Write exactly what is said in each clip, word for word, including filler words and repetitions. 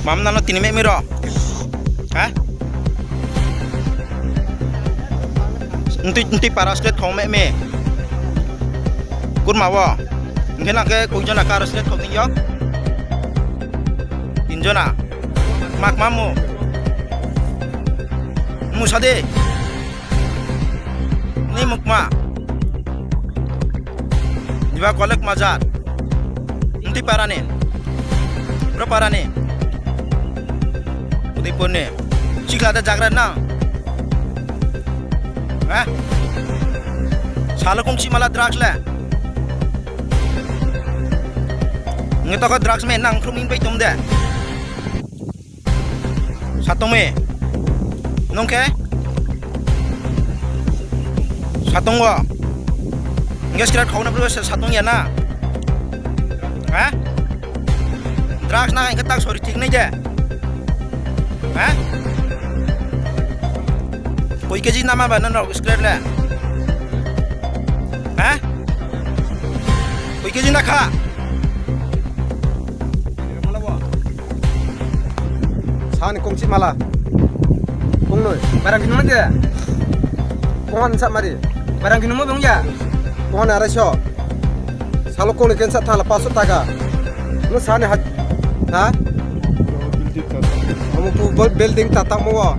Mam nano tini me miro. Ha? Ntui, ntui para sket khong me me. Kurma wo. Ngena ke koi jona kar sket khong yo. Tin jona. Mak mamu. Musa de. Ni mukma. Diba kolek majar. Ntui parani. Bro parani. Udaipurni. Chikla da jagra na. Ha? Salo kung chimala drugs le. Ngi toko drugs me nang phrum in pai tum de. Satong me. Nung khe? Satong wo. Nge scrap khawna bro satong ya na. Ha? Drugs na khe tak sori thik nai de. Ha? Koi keji nama ba na scrap le. Ha? Koi keji na kha? Sani kongsi mala. Kongnoi. Barang kini mana dia? Kongan sak mari. Barang kini mau bang ya? Kongan arai so. Salo kongni kensa thala paso taka. No sani hat. Ha? Amo pu building tata mo.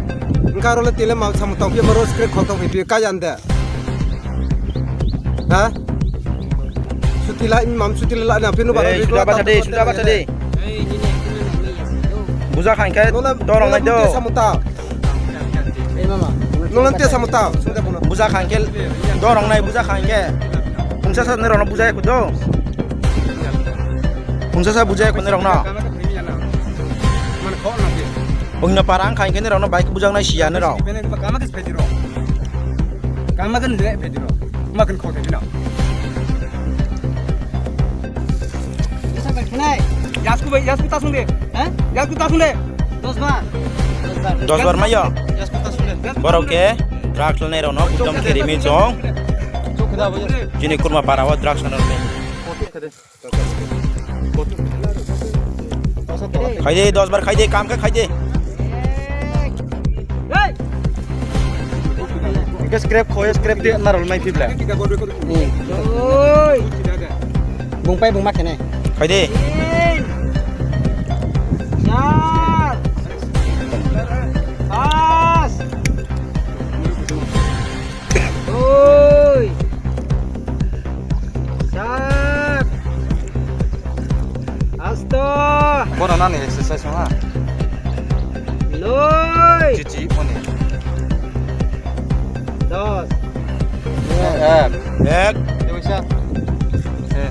Engka role tile ma samutang pi maro skre khotong pi kaya ande. Ha? Suti la, imam suti la, na pinu bara. Ei, suda bacha de, suda bacha de. Buja khan khe dorong nai do. Samuta. Ei mama. Nolan te samuta. Buja khan khe dorong nai, buja khan khe. Pungsa sa ne rong buja ko do. Pungsa sa buja ko ne rong na. Ongna parang khan khe ne rong na bike buja nai siya ne rong. Kama khe phedi rok. Kama khe nile phedi rok. Ma khe khol phedi na. Yasku bai, yasku tasung de. Ha? Yasku tasung de. Dos bar. Dos bar mayo. Yasku tasung de. Borok khe drugs lanai rok no budam khe rimi chong. Chini kurma para o drugs lanai rok ni. Khaide, dos bar khaide, kam khe khaide. Hwnkhe scrap khoye, scrap de narwk nai phibla. Oi. Bung pai bung ma khenai. Khaide. Tin. Char. Pas. Dui. Sat. Asto. Bono nani exercise wnga. Noi. Chichi moni. Dos. Ek. Ek. Dui sa. Eh.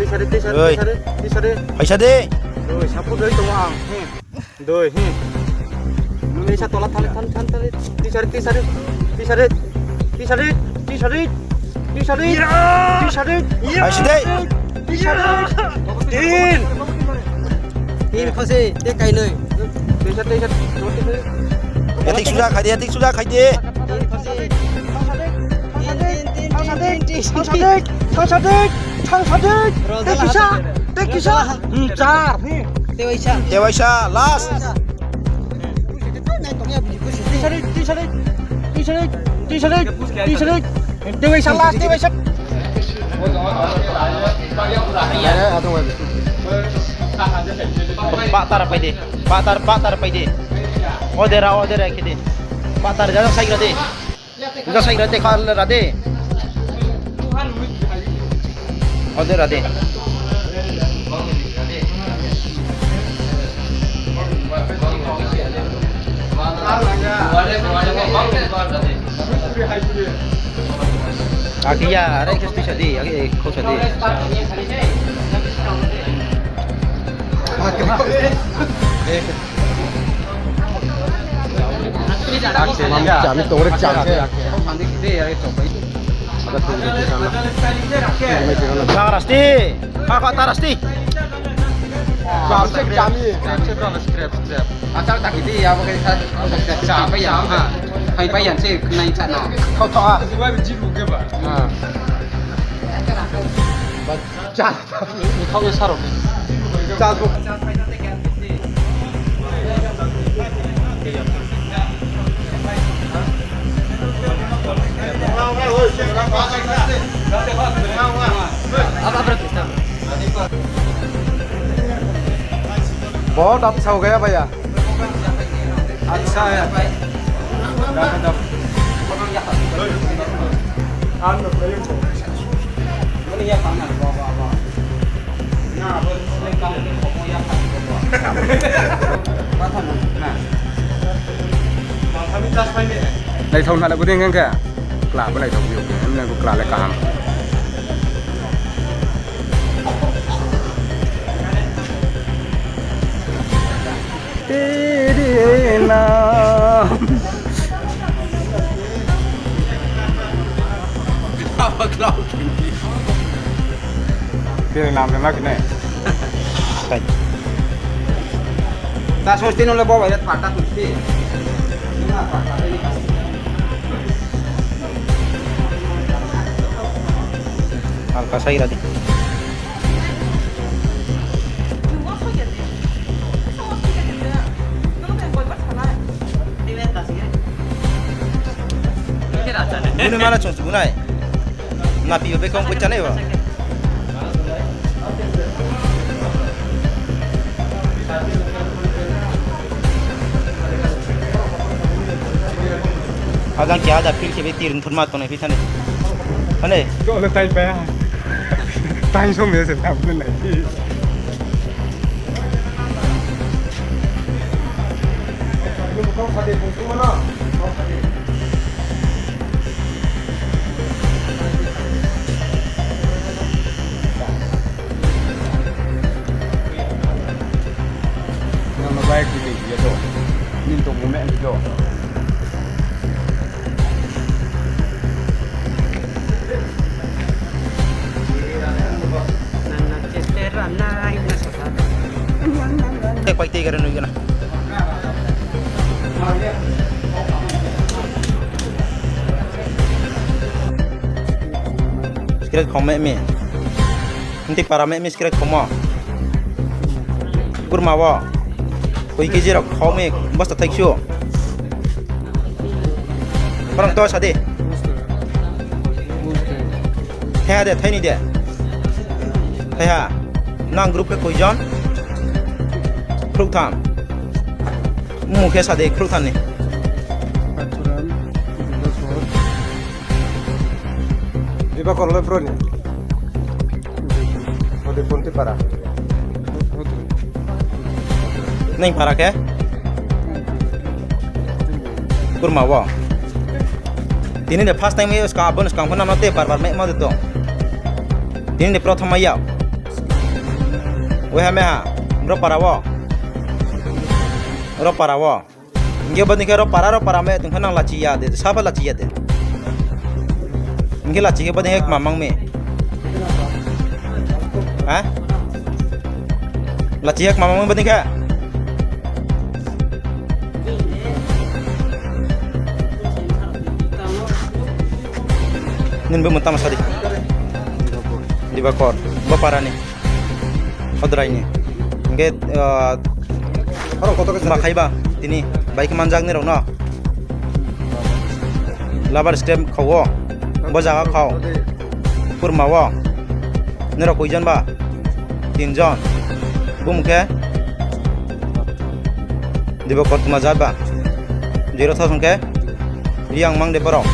Tisari, tisari, Oi. Tisari, tisari. Paisa de. Dui, sapu dui tong ang. Hmm. Doi, hmm. Tisa tola thali, thali, thali, thali. Tisari, tisari. Tisari, tisari. Tisari. Aisi dei. Tisari. Tin. Tin khosi, te kainoi. Tisa, tisa. Etik suja khaidi, etik suja khaidi. Tin khosi. Tin, tin, tin, tin, tin, tin. Thangsadik, thangsadik. Te kisa, te kisa. Hmm, char. Hmm. Tewaisa. Tewaisa, last. Tisari, tisari, tisari, tisari, tisari. Tewaisa last, tewaisa. Batar paide, batar, batar paide. Odera, odera kede. Batar jaga saigra de. Uja sai rade khal rade. Ode rade. Akiya, are kesti sadi, ake khosadi. Chami tongre cham se. Tarasti. Kaka tarasti. Cham se chami. Cham se kono scrap scrap. Achal tak iti ya bo kaya sa. Cham pa ya. Hai pa yan se nai chana. Kau tho a. Chal. Kau ya sarok. Chal. बहुत अच्छा हो गया भैया। अच्छा है। Naithok nalai bwding khe kla bo naithok phio, emne bo kla le kaham. Tere naam. Tere naam le ma kine. Tai. Ta sosti no le bo bai pata tutti. Halka sai radi. Buni mala chung bunai. Napi bekong pechanai ba. Ajang kya ada feel kebe tir thurma tonai pithane. Ane. Kau le tai pa. Tai so me se tap le nai. Yang no baik di dia tu. Ni tu mume ni tu. Tek pai tek gare nui gana. Sikret khome mi. Nti para me mi sikret khomo. Kurma wo. Koi keji rok khome bosta thai sio. Parang to sadi. Thaiha de, thaini de. Thaiha. Nang group khe koijon? Khrukthan. Mung khe sadi khrukthan ni. Dibakor le bro ni. Ode Ponti para. Neng para khe? Kurma wo. Tini de first time yo ska abon ska phana no te bar bar me ma de to. Tini de prothom ya. We ha me ha. Bro para wo. Ro para wo. Hingke bo hingke ro para, ro para me tongkha nang lachiya de, sabo lachiya de. Hingke lachi ke bo hingke mamang me. Ha? Lachiya mamang me bo hingke. Nin bo mutama sadi. Dibakor. Bo para ni. Odrai ni. Hingke, ah, oro koto khe ma khaiba tini bai khe manjak ni rok no. Labar stem khawo. Bo jaga khao. Kurma wo. Ni rok koijon ba? Tin jon. Bumung khe? Dibakor tuma jat ba? Jero thosong khe? Riang mang de borok.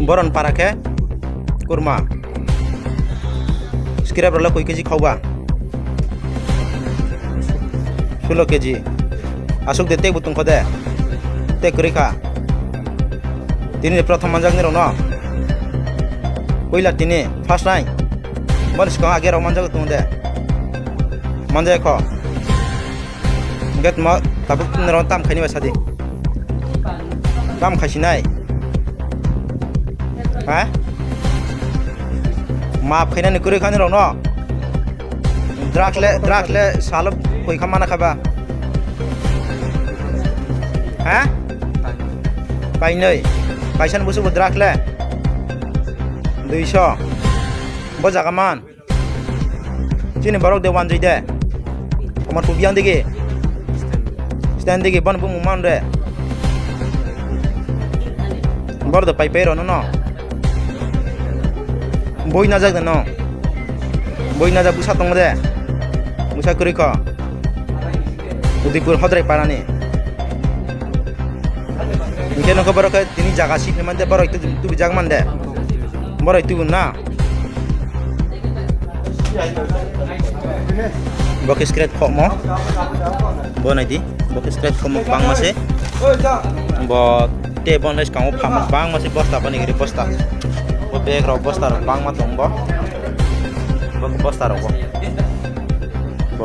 Boron para khe kurma. Scrap rok le koi keji khauba? Sulo keji. Asuk de tek bo tongkho de. Tek kwrwi kha. Tini de prothom manjak ni rok no. Puila tini first time. Bon skang age rok manjak tong de. Manjak kho. Hingke tamo tabuk norok tam khaini bai sadi. Tam khaisinai. Ha? Map khainani kwrwi khani rok no. Drugs le, drugs le salo koi kha mana kha ba. Ha? Painoi. Kaisa ni busu bo drugs le. Duiso. Bo jaga man. Chini borok de wanjui de. Omor pubi yang digi. Stand digi bon bumung man re. Bor do pai pai ro no no. Boi najak de no. Boi najak busa tong de. Busa kwrwi kho. Udaipur Hodrai parani. Hingke nokho borok khe tini jaga sik mande borok tu tubijak mande. Borok tu na. Bo khe scratch khokmo. Bo naidi. Bo khe scratch khokmo bangma se. Bo te bo nai kango phamo bangma se bosta bani gari bosta. Bo bag rok bosta rok bangma tong bo. Bo bosta rok bo. Bo.